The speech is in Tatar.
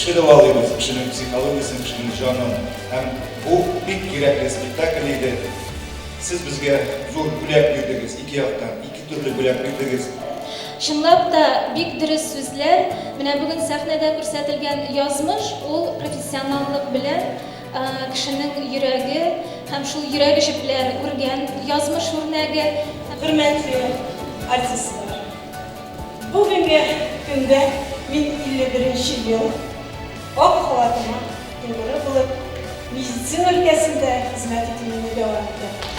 Кеше дәвалыйбыз, кешенең психологиясен, кешенең җанын. Һәм бу бик кирәкле спектакль иде. Сез безгә зур бүләк бирдегез, ике яктан, ике төрле бүләк бирдегез. Чынлап та, бик дөрес сүзләр. Менә бүген сәхнәдә күрсәтелгән язмыш, ул профессионаллык белән кешенең йөрәге һәм шул йөрәк җепләре үргән язмыш үрнәге. Хөрмәтле артистлар! Бүгенге көндә мин 51 нче ел ак халатыма тугры булып, медицина өлкәсендә хезмәт итүемне дәвам итәм.